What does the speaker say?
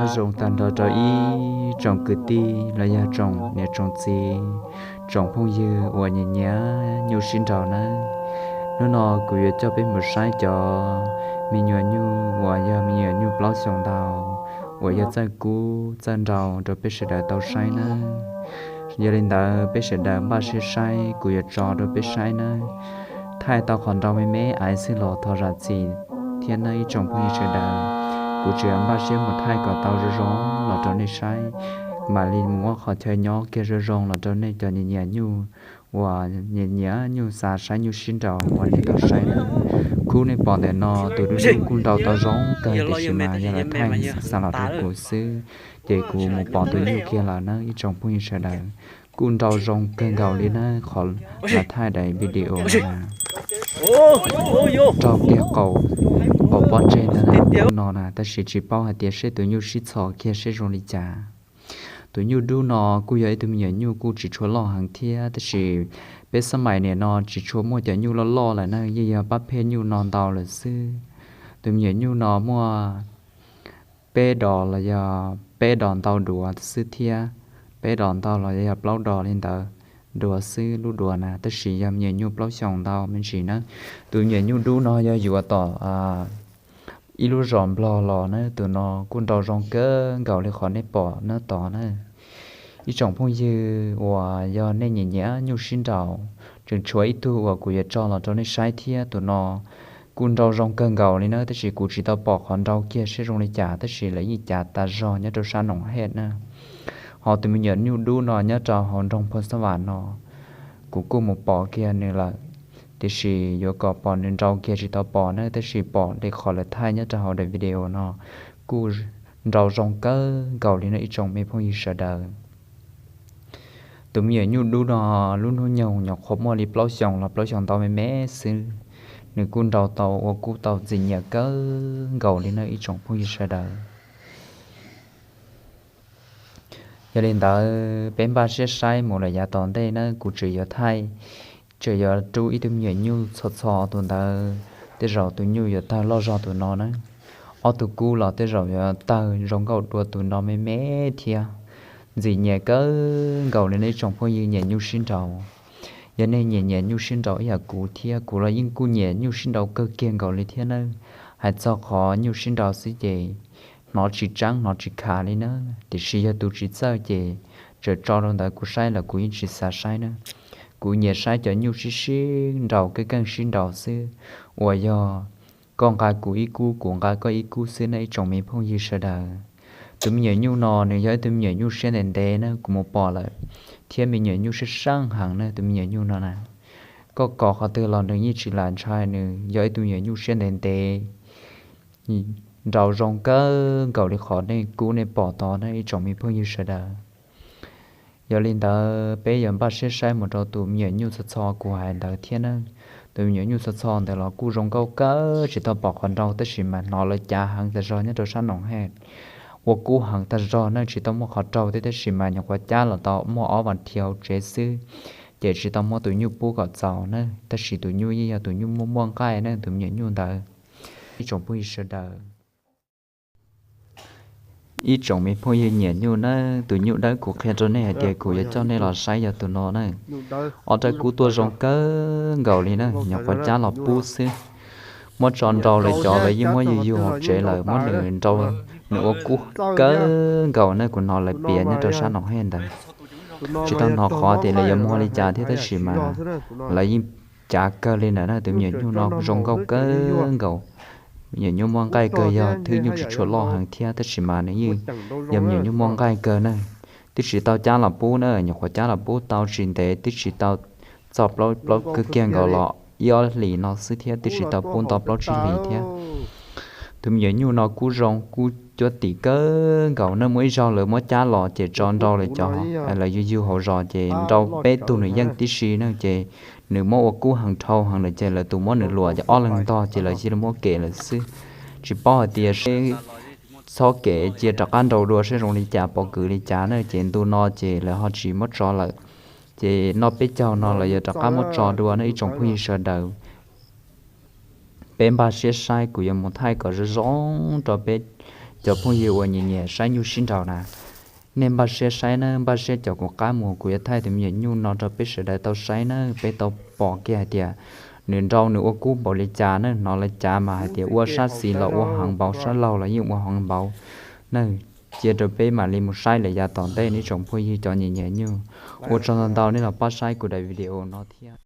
Zoo tag nrho rau ib tsoom kwv tij los yog tsoom niam tsoom txiv, tsoom phooj ywg uas nyiam nyiam nyuj sib nraus nawb. Hnub no kuv yuav coj peb mus saib cov me nyuam nyuj uas yog me nyuam nyuj plaub xyoos ntau uas yog txawj kub txawj nraus rau peb sawv daws tau saib nawb. Yog li ntawd peb sawv daws npaj siab saib, kuv yuav tso rau peb saib nawb. Thaij tau qhov nraus me me ais xwb los thov zam txim thiab nawb ib tsoom phooj ywg sawv daws. Kuv tseem npaj siab mus thaij kom tau zoo zoo los rau nej saib, mam li mus muab qhov chaw nyob kiag zoo zoo los rau nej cov nyiam nyiam nyuj uas nyiam nyiam nyuj xav saib nyuj sib nraus uas nej tau saib nawb. Kuj nej pom ntawm no tus dub dub kuj nraus tau zoo kawg tiam sis mas yog lawv thaij xav los rau kuv xwb, ces kuv mus pom tus nyuj kiag lawm nawb ib tsoom phooj ywg sawv daws. Kuj nraus zoo kawg nkaus li nawb, qhov lawv thaij daim video no na. Raug kiag qaum pob ntseg ntawd no na, tab sis tsis paub hais tias seb tus nyuj sib txhos kiag seb zoo li cas. Tus nyuj dub no kuj yog ib tug me nyuam nyuj kuj tsis tshua loj heev thiab, tab sis peb xab mais niam no tsis tshua muaj cov nyuj loj loj lawm na, yeej yog pab pheej nyuj no ntau lawm xwb. Tus me nyuam nyuj no muaj peb dos los yog peb dos ntau duav xwb thiab, peb dos ntau los yog plaub dos li ntawd duav xwb lub duav na, tab sis yog me nyuam nyuj plaub xyoos ntau me ntsis na. Tus me nyuam nyuj dub no yog yuav tom ib lub zos Nplog los na, tus no kuj nraus zoo kawg nkaus li qhov nej pom na tod na. Ib tsoom phooj ywg uas yog nej nyiam nyiam nyuj sib nraus, tseem tshuav ib tug uas kuv yuav tso los rau nej saib thiab, tus no kuj nraus zoo kawg nkaus li na, tab sis kuv tsis tau pom qhov nraus kiag seb zoo li cas, tab sis lawv yeej cav tas zog nyob rau sab Noom Hej na. Ho tus me nyuam nyuj dub no nyob rau hauv nroog Phoo Xab Vam no, kuv kuj mus pom kiag nws lawm, tiam sis yuav kom pom nws nraus kiag tsis tau pom na, tab sis pom li qhov lawv thaij nyob rau hauv daim video no kuj nraus zoo kawg nkaus li no ib tsoom me phooj ywg sawv daws. Tus me nyuam nyuj dub no lub hnub nyoog nyuam qhuav muaj li plaub xyoos los plaub xyoos ntau me me xwb, nws kuj nraus tau ua kuj tau ntxim nyiam kawg nkaus li na ib tsoom phooj ywg sawv daws. Yog li ntawd peb npaj siab saib mus lawm yav tom ntej na, kuv tseem yuav thaij, tseem yuav rub ib tug me nyuam nyuj txho txho tus ntawd, tej zaum tus nyuj yuav tawg loj zog tus no na. Ob tug kub los tej zaum yuav tawg zoo nkauj dua tus no me me thiab. Ntxim nyiam kawg nkaus li nej ib tsoom phooj ywg nyiam nyuj sib nraus. Yog nej nyiam nyiam nyuj sib nraus ib yam kuv thiab, kuv los yeej kuj nyiam nyuj sib nraus kawg kiag nkaus li thiab nawb. Hais txog qhov nyuj sib nraus xwb ces hnov tsis tseeb hnov tsis khav li na, tiam sis yog tus tsis txawj ces tseem tso rau ntawd kuv saib los kuv yeej tsis xav saib na. Kuv nyiam saib cov nyuj sib sib nraus, keej keej sib nraus xwb, uas yog koj nqa kuv ib kub kuv nqa koj ib kub xwb na ib tsoom me phooj ywg sawv daws. Tus me nyuam nyuj no nws yog ib tug me nyuam nyuj siab ntev ntev na, kuv mus pom lawm, thiab me nyuam nyuj siab seej heev na tus me nyuam nyuj no na. Koj kov qhov twg los nws yeej tsis lam ntshai, nws yog ib tug me nyuam nyuj siab ntev ntev, nraus zoo kawg nkaus li qhov nej kub nej pom tod na ib tsoom me phooj ywg sawv daws. Yog li ntawd peb yuav npaj siab saib mus rau tus me nyuam nyuj txho txho kuv hais ntawd thiab na. Tus me nyuam nyuj txho txho ntawd los kuj zoo nkauj kawg, tsis tau pom qhov nraus tab sis mas hnov lawv cav heev tas zog nyob rau sab Noom Hej, ua kub heev tas zog na, tsis tau muaj qhov raug thiab tab sis mas nyuam qhuav cab los tau muaj ob vas thiv hauv tsev xwb, ces tsis tau muab tus nyuj pub kom txaus na, tab sis tus nyuj yeej yog tus nyuj muaj muaj nqaij na tus me nyuam nyuj ntawd. Ib tsoom phooj ywg sawv daws, ib tsoom me phooj ywg nyiam nyuj na, tus nyuj dawb kuv qhia rau nej hais tias kuv yuav coj nej los saib yog tus no na. Ob rab kub tuaj zoo kawg nkaus li na, nyuam qhuav cab los pub xwb. Muab tso nraus lawv cov lawv yeej muab yug yug hauv tsev lawm, muab nws nraus, nws ua kub kawg nkaus na, kuv hnov lawv piav nyob rau sab Noom Hej ntawd. Tsis tau hnov qhov tias lawv yuav muag li cas thiab tab sis mas lawv yeej cav kawg li ntawd na, tus me nyuam nyuj no zoo nkauj kawg nkaus. Me nyuam nyuj muaj nqaij kawg, yog thwb nyuj tsis tshua loj heev thiab tab sis mas nws yeej yog me nyuam nyuj muaj nqaij kawg na. Twb tsis tau cab los pub na, nyuam qhuav cab los pub tau tsis ntev, twb tsis tau txog plaub plaub kawg kiag nkaus los ib ob hlis no xwb thiab, twb tsis tau pub nto plaub tsib hlis thiab. Tus me nyuam nyuj no kuj zoo kuj cuab tim kawg nkaus na, muaj ib zaug lawv muab cab los ces tso nraus lawv cov, lawv yug yug hauv zos ces nraus peb tug nws yeej tib si na, ces nws muab ua kub heev dhau heev lawm ces lawv tus muab nws luam ces ob leeg ntog ces lawv cia li muab kem lawm xwb. Tsis paub hais tias seb txhob kem cia rov qab nraus dua seb zoo li cas pov kwv li cas na, ces ntu no ces lawv ho tsis muab tso lawm. Ces noj peb caug no lawv yuav rov qab muab tso dua na ib tsoom phooj ywg sawv daws. Peb npaj siab saib, kuv yuav mus thaij kom zoo zoo rau peb Cov phooj ywg uas nyiam nyiam saib nyuj sib nraus na, nej npaj siab saib nawb, npaj siab caum kuv qab mus, kuv yuav thaij tus me nyuam nyuj no rau peb sawv daws tau saib nawb. Peb tau pom kiag hais tias nws nrau nws ua kub npaum li cas nawb, hnov li cas mas hais tias ua sab xis los ua heev npaum, sab laug los yeej ua heev npaum nawb. Cia rau peb mam li mus saib lawm yav tom ntej nawb tsoom phooj ywg cov nyiam nyiam nyuj. Ua tsaug ntau ntau nej los pab saib kuv daim video no thiab.